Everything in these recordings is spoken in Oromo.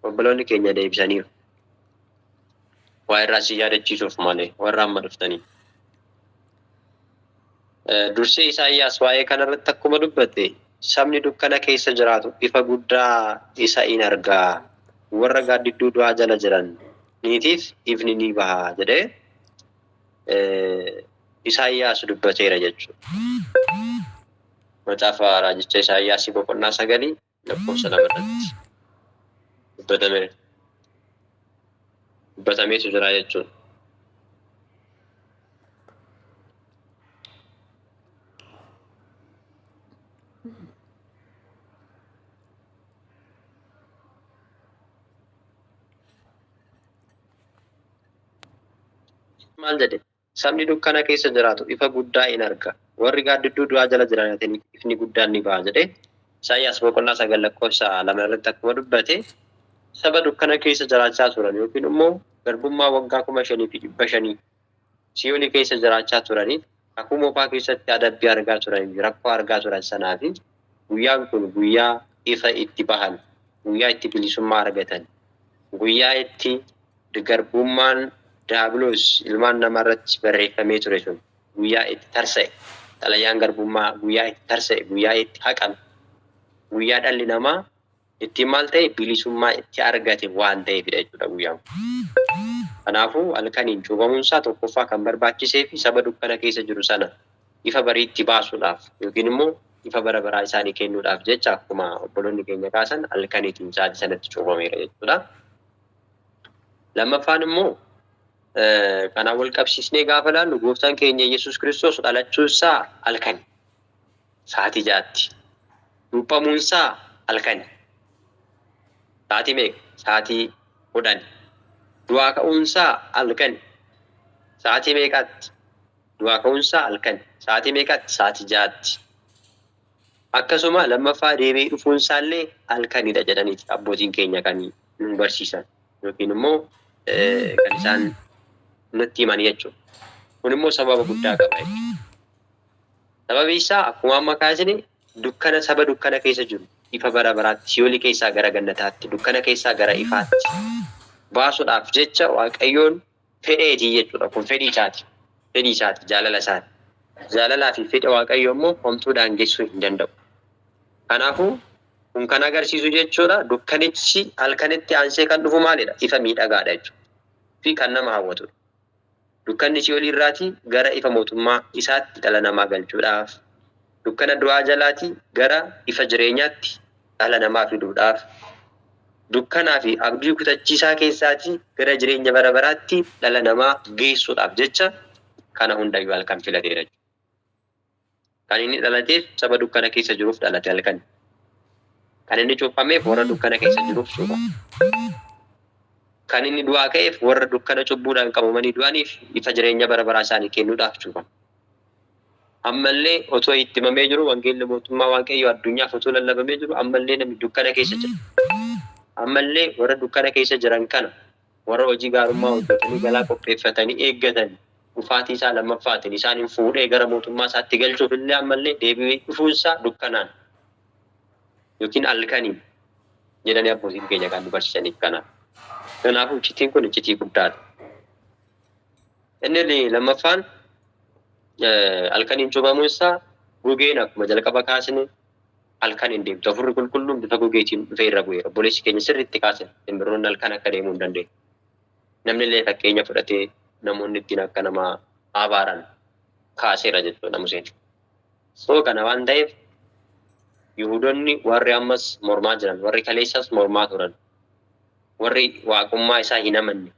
Obboloonni keenya deebisaniiru. Waa irraa si yaadachiisuuf malee warra amma dhuftanii. Dursee Isaayyaas waa'ee kanarratti akkuma dubbate, sabni dukkana keessa jiraatu ifa guddaa isa in argaa, warra gaaddidduu du'aa jala jiran niitiif ifni ni baha jedhee Isaayyaas dubbateera jechuudha. Macaafa raajicha Isaayyaas boqonnaa 9 lakkoofsa 2 irratti dubbatameetu jira jechuudha. Maal jedhe? Sabni dukkana keessa jiraatu ifa guddaa in arga, warri gaaddidduu du'aa jala jiraataniif ifni guddaan ni ba'a jedhee Isaayyaas boqonnaa 9 lakkoofsa 2 irratti akkuma dubbate, saba dukkana keessa jiraachaa turan yookiin immoo garbummaa waggaa 5500 Siyoolii keessa jiraachaa turaniif, kakuu moofaa keessatti adabbii argaa turanii fi rakkoo argaa turan sanaa fi guyyaan kun guyyaa ifa itti bahan, guyyaa itti bilisummaa argatan, guyyaa itti garbummaan Daabiloos ilmaan namaa irratti barreeffamee ture sun guyyaa itti tarsa'e, xalayaan garbummaa guyyaa itti tarsa'e, guyyaa itti haqame, guyyaa dhalli namaa ittiin maal ta'e, bilisummaa itti argate waan ta'eefidha jechuudha guyyaan kun. Kanaafuu halkaniin cuuphamuun isaa tokkoffaa kan barbaachisee fi saba dukkana keessa jiru sana ifa bariitti baasuudhaaf yookiin immoo ifa bara baraa isaanii kennuudhaaf jecha, akkuma obboloonni keenya kaasan, halkaniitiin sa'aatii sanatti cuuphameera jechuudha. Lammaffaan immoo, kanaan wal qabsiisnee gaafa ilaallu, gooftaan keenya Yesuus Kiristoos dhalachuun isaa halkan sa'aatii 6tti. Cuuphamuun isaa halkan sa'aatii meeqa? Sa'aatii 10. Du'aa ka'uun isaa halkan sa'aatii meeqaatti? Du'aa ka'uun isaa halkan sa'aatii meeqaatti? Sa'aatii 6tti. Akkasuma lammaffaa deebi'ee dhufuun isaallee halkanidha jedhaniiti abbootiin keenya kan nu barsiisan yookiin immoo kan isaan nutti himan jechuudha. Kun immoo sababa guddaa qaba jechuudha. Sababi isaa akkuma amma kaasne, dukkana, saba dukkana keessa jiru ifa bara baraatti, siyoolii keessaa gara gannataatti, dukkana keessaa gara ifaatti baasuudhaaf jecha Waaqayyoon fedheetii jechuudha. Kun fedhii isaati. Fedhii isaati, jaalala isaati. Jaalalaa fi fedha Waaqayyoo immoo homtuu daangessuu hin danda'u. Kanaafuu kun kan agarsiisu jechuudha, dukkanichi halkanitti aansee kan dhufu maalidha? Ifa miidhagaadha jechuudha. Fi kan nama hawwatudha. Dukkanni si'oolii irraatii gara ifa mootummaa isaatti dhala namaa galchuudhaaf, dukkana du'aa jalaatii gara ifa jireenyaatti dhala namaa fiduudhaaf, dukkanaa fi abdii kutachiisaa keessaatii gara jireenya bara baraatti dhala namaa geessuudhaaf jecha kana hundayyuu halkan filateera jechuudha. Kan inni dhalateef saba dukkana keessa jiruuf dhalate halkan. Kan inni cuuphameef warra dukkana keessa jiruuf cuuphame. Kan inni du'aa ka'eef warra dukkana cubbuudhaan qabamanii du'aniif ifa jireenya bara baraa isaanii kennuudhaaf cuuphame. Ammallee otoo itti himamee jiru, wangeelli mootummaa Waaqayyoo addunyaaf otoo lallabamee jiru, ammallee namni dukkana keessa jira. Ammallee warra dukkana keessa jiran kana, warra hojii gaarummaa hojjetanii galaa qopheeffatanii eeggatan, dhufaatii isaa lammaffaatiin isaan hin fuudhee gara mootummaa isaatti galchuuf illee ammallee deebi'ee dhufuun isaa dukkanaan yookiin halkaniin jedhanii abbootiin keenya kan nu barsiisaniif kanaaf. Kanaafuu iccitiin kun iccitii guddaadha. Inni lammaffaan, halkaniin cuuphamuun isaa, gugeen akkuma jalqaba kaasne halkan hin deemtu. Hafuurri qulqulluun bifa gugeetiin dhufee irra bu'eera. Obboleessi keenya sirriitti kaase, simbirroonni halkan akka deemuu hin dandeenye. Namni illee fakkeenya fudhatee namoonni ittiin akka nama abaaran kaaseera jechuudha Museen. So kana waan ta'eef Yihuudonni warri ammas mormaa jiran, warri kaleessas mormaa turan, warri waaqummaa isaa hin amanne,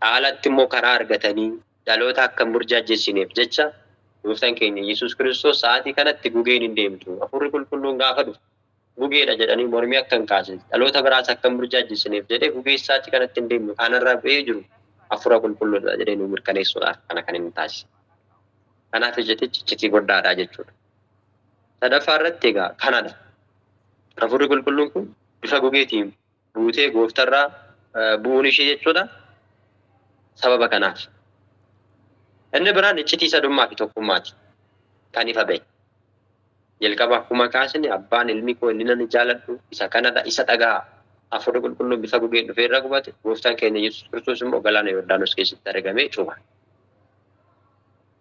caalatti immoo karaa argatanii dhaloota akka hin burjaajessineef jecha gooftaan keenya Yesuus Kiristoos sa'aatii kanatti gugeen hin deemtu. Hafuurri qulqulluun gaafa dhufu gugeedha jedhanii mormii akka hin kaasne, dhaloota biraas akka hin burjaajessineef jedhee gugee sa'aatii kanatti hin deemnu, kanarra bu'ee jiru hafuura qulqulluudha jedhee nu mirkaneessuudhaaf kana kan inni taasise. Kanaaf iccitichi iccitii guddaadha jechuudha. Sadaffaa irratti egaa kanadha. Hafuurri qulqulluun kun bifa gugeetiin buutee gooftarraa bu'uun ishee jechuudha. Sababa kanaaf. Inni biraan iccitii sadummaa fi tokkummaati. Kan ifa ba'e. Jalqaba akkuma kaasne, abbaan ilmi koo inni nani jaaladhu isa kanadha, isa dhaga'a. Hafuurri qulqulluun bifa gugeen dhufee irra qubate. Gooftaan keenya Yesuus Kiristoos immoo galaana Yordaanos keessatti argamee cuupha.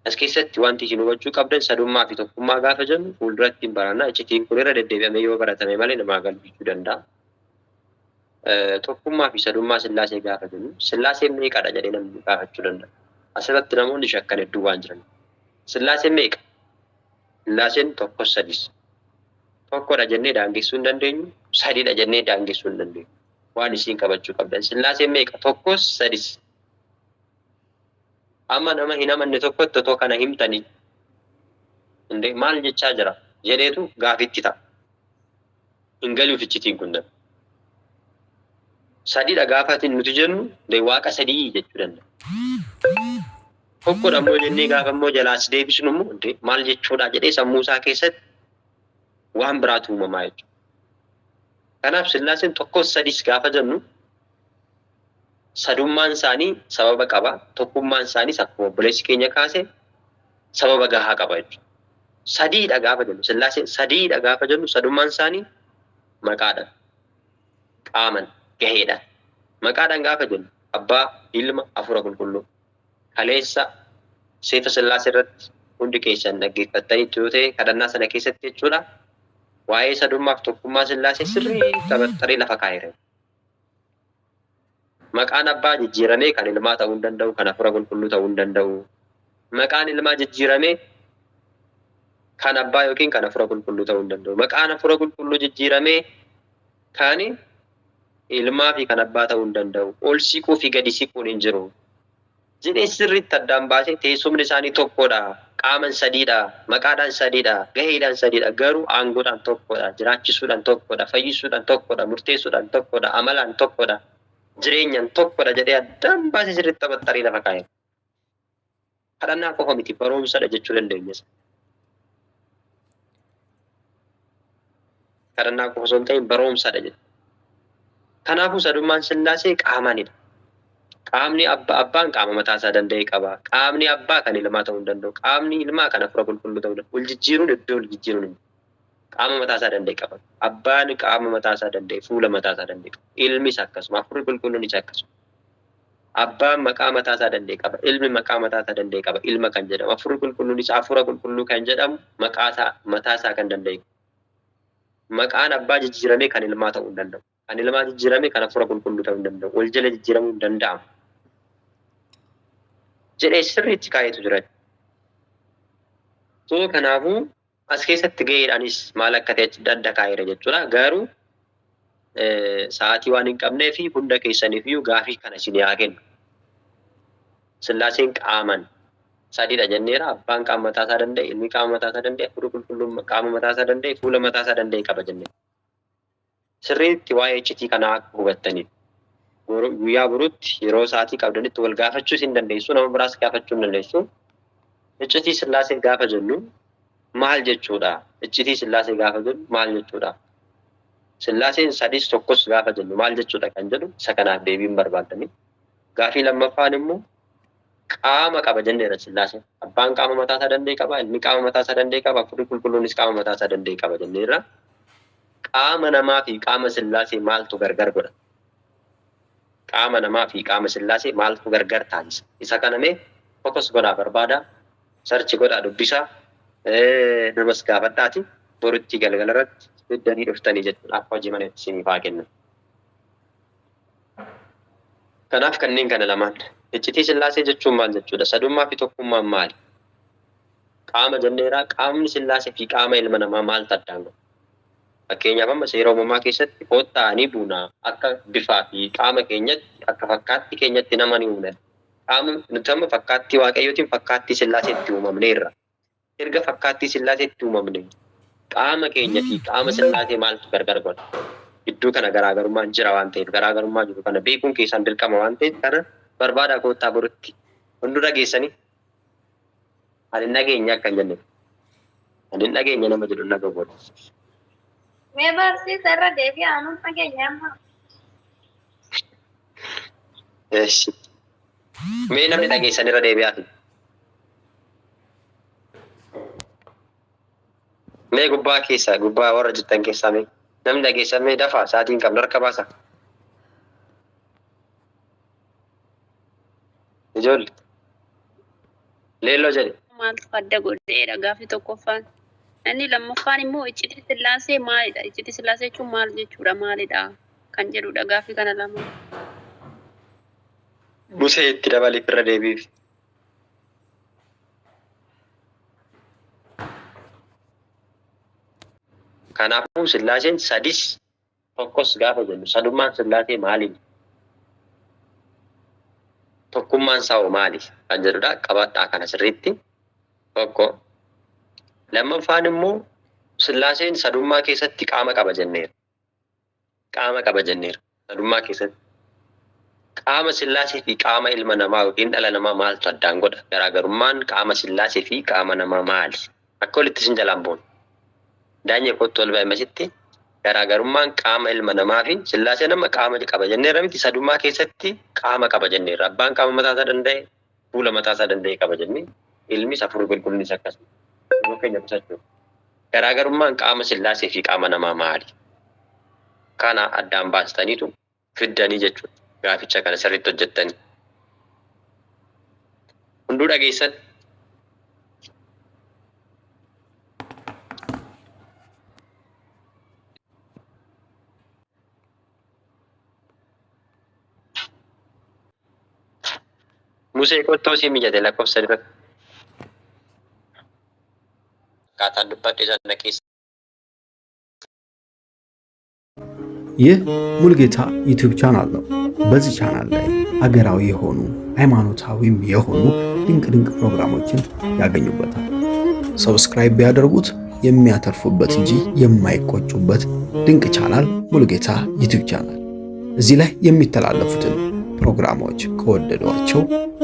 As keessatti wanti isin hubachuu qabdan sadummaa fi tokkummaa gaafa jennu fuulduratti hin baranna. Iccitiin kun irra deddeebi'amee yoo baratame malee namaa galchuu danda'a. Tokkummaa fi sadummaa Sillaasee gaafa jennu Sillaaseen meeqadha jedhee namni gaafachuu danda'a. Asirratti namoonni shakkan hedduu waan jiran. Sillaaseen meeqa? Sillaaseen tokkos sadis. Tokkodha jennee daangessuu hin dandeenyu, sadidha jennee daangessuu hin dandeenyu. Waan isiin qabachuu qabdan. Sillaaseen meeqa? Tokkos sadis. Amma nama hin amanne tokkotti otoo kana himtanii indee maal jechaa jira jedheetu gaafitti ta'a. Hin galuuf iccitiin kun nama. Sadidha gaafa nuti jennu waaqa sadii jechuu danda'a. Tokkodha immoo jennee gaafa immoo jalaas deebisnu immoo maal jechuudha jedhee sammuu isaa keessatti waan biraatu uumamaa jechuudha. Kanaaf Sillaaseen tokkos sadis gaafa jennu sadummaan isaanii sababa qaba. Tokkummaan isaaniis akkuma obboleessi keenya kaase sababa gahaa qaba jechuudha. Sadiidha gaafa jennu Sillaaseen sadiidha gaafa jennu sadummaan isaanii maqaadhaan, qaaman, gaheedhaan. Maqaadhaan gaafa jennu Abbaa, Ilma, Hafuura Qulqulluu. Kaleessa Seefa Sillaasee irratti hundi keessan dhaggeeffattaniitu yoo ta'e kadhannaa sana keessatti jechuudha. Waa'ee sadummaaf tokkummaa Sillaasee sirrii qabattaree lafa kaa'eera. Maqaan Abbaa jijjiiramee kan Ilmaa ta'uu hin danda'u, kan Hafuura Qulqulluu ta'uu hin danda'u. Maqaan Ilmaa jijjiiramee kan Abbaa yookiin kan Hafuura Qulqulluu ta'uu hin danda'u. Maqaan Hafuura Qulqulluu jijjiiramee kan Ilmaa fi kan Abbaa ta'uu hin danda'u. Ol siquu fi gadi siquun hin jiru. Jedhee sirriitti addaan baasee teessumni isaanii tokkodha. Qaaman sadiidha. Maqaadhaan sadiidha. Gaheedhaan sadiidha. Garuu aangoodhaan tokkodha. Jiraachisuudhaan tokkodha. Fayyisuudhaan tokkodha. Murteessuudhaan tokkodha. Amalaan tokkodha. Jireenyaan tokkodha jedhee addaan baasee sirriitti taphattarii lafa kaa'e. Kadhannaa qofa miti barumsadha jechuu dandeenya. Kadhannaa qofa osoo hin ta'in barumsadha jechuudha. Kanaafuu sadummaan Sillaasee qaamaanidha. Qaamni abbaan qaama mataa isaa danda'e qaba. Qaamni abbaa kan ilmaa ta'uu hin danda'u. Qaamni ilmaa kan Hafuura Qulqulluu ta'uu danda'u. Wal jijjiiruun iddoo wal jijjiiruun hin jiru. Qaama mataa isaa danda'e qaba. Abbaan qaama mataa isaa danda'e, fuula mataa isaa danda'e qaba. Ilmis akkasuma, Hafuurri Qulqulluunis akkasuma. Abbaan maqaa mataa isaa danda'e qaba. Ilmi maqaa mataa isaa danda'e qaba. Ilma kan jedhamu. Hafuurri Qulqulluunis Hafuura Qulqulluu kan jedhamu maqaa isaa mataa isaa kan danda'e. Maqaan abbaa jijjiiramee kan ilmaa ta'uu hin danda'u. Kan ilmaa jijjiiramee kan Hafuura Qulqulluu ta'uu hin danda'u. Wal jala jijjiiramuu hin danda'amu. Jedhee sirriitti kaa'eetu jira. So kanaafuu as keessatti gaheedhaanis maal akka ta'e adda kaa'eera jechuudha. Garuu sa'aatii waan hin qabnee fi hunda keessaniif iyyuu gaafii kana isin haa kennu. Sillaaseen qaaman sadiidha jenneera. Abbaan qaama mataa isaa danda'e, ilmi qaama mataa isaa danda'e, Hafuurri Qulqulluun qaama mataa isaa danda'e, fuula mataa isaa danda'e qaba jenneera. Sirriitti waa'ee iccitii kanaa akka hubattaniif. Guyyaa boruutti yeroo sa'aatii qabdanitti wal gaafachuu hin dandeessu, nama biraas gaafachuu hin dandeessu. Iccitii Sillaasee gaafa jennu maal jechuudha? Iccitii Sillaasee gaafa jennu maal jechuudha? Sillaaseen sadis tokkos gaafa jennu maal jechuudha kan jedhu isa kanaaf deebiin barbaadani. Gaafii lammaffaan immoo qaama qaba jenneera Sillaaseen. Abbaan qaama mataa isaa danda'e qaba, ilmi qaama mataa isaa danda'e qaba, Hafuurri Qulqulluunis qaama mataa isaa danda'e qaba jenneerra. Qaama namaa fi qaama Sillaasee maaltu gargar godha? Qaama namaa fi qaama Sillaasee maaltu gargar taasisa? Isa kana mee focus godhaa barbaada. Search godhaa dubbisaa. Namas gaafadhaati. Borutti galgala irratti fiddanii dhuftanii jechuudha. Akka hojii mana isiniif haa kennu. Kanaaf kanneen kana lamaan. Iccitii Sillaasee jechuun maal jechuudha? Sadummaa fi tokkummaan maali? Qaama jenneeraa qaamni Sillaasee fi qaama ilma namaa maaltu addaan godha? Fakkeenyaaf amma seera uumamaa keessatti kottaa ni buuna akka bifaa fi qaama keenyatti akka fakkaatti keenyatti nama ni uumna. Qaama nuti amma fakkaattii Waaqayyootiin fakkaattii Sillaaseetti uumamneerra. Erga fakkaattii Sillaaseetti uumamne qaama keenya fi qaama Sillaasee maaltu gargar godha? Gidduu kana garaagarummaan jira waan ta'eef garaagarummaa jiru kana beekuun keessaan dirqama waan ta'eef kana barbaadaa koottaa borutti. Hunduu dhageessanii? Ani dhageenya akka hin jenne. Ani dhageenya nama jedhu dhaga'u godhu. Mee barsiisa irra deebi'aa anuun dhageenya amma. Eessi. Mee namni dhageessan irra deebi'aa. Mee gubbaa keessa gubbaa warra jirtan keessaa mee namni dhageessan mee dafaa sa'aatiin qabnu harka baasa. Ijoollee. Leelloo jedhe. Maaltu adda godheedha gaaffii tokkoffaan. Inni lammaffaan immoo iccitii sillaasee maalidha? Iccitii sillaasee jechuun maal jechuudha? Maalidha? Kan jedhudha gaaffii kana lama. Musee itti dabaliif irra deebiif. Kanaafuu sillaaseen sadis tokkos gaafa jennu sadummaan sillaasee maali? Tokkummaan isaa hoo maali? Kan jedhudha. Qabadhaa kana sirriitti. Tokko. Lammaffaan immoo sillaaseen sadummaa keessatti qaama qaba jenneera. Qaama qaba jenneera. Sadummaa keessatti. Qaama sillaasee fi qaama ilma namaa yookiin dhala namaa maaltu addaan godha? Garaagarummaan qaama sillaasee fi qaama namaa maali? Akka walitti isin jalaan boonu. Daanyee kottu ol ba'e garaagarummaan qaama ilma namaa fi sillaasee nama qaama qaba jenneerra miti sadummaa keessatti qaama qaba jenneerra. Abbaan qaama mataa isaa danda'e fuula mataa isaa danda'e qaba jennee ilmis hafuurri qulqullinnis akkasuma. Yeroo keenya qusachuu. Garaagarummaan qaama sillaasee fi qaama namaa maali? Kana addaan baastaniitu fiddanii jechuudha. Gaaficha kana sirriitti hojjettanii. Hunduu dhageessan. Musee qottoo sii mijate lakkoofsa irratti. Akkaataan dubbadhe sana keessa. ይህ ሙሉጌታ ዩቲዩብ ቻናል ነው። በዚህ ቻናል ላይ አገራዊ የሆኑ ሃይማኖታዊም የሆኑ ድንቅ ድንቅ ፕሮግራሞችን ያገኙበታል። Subscribe ቢያደርጉት የሚያተርፉበት እንጂ የማይቆጩበት ድንቅ ቻናል ሙሉጌታ ዩቲዩብ ቻናል። እዚህ ላይ የሚተላለፉትን ፕሮግራሞች ከወደዷቸው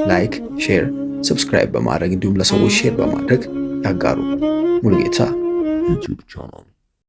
like፣ share፣ subscribe በማድረግ እንዲሁም ለሰዎች share በማድረግ ያጋሩ። ሙሉጌታ YouTube channel.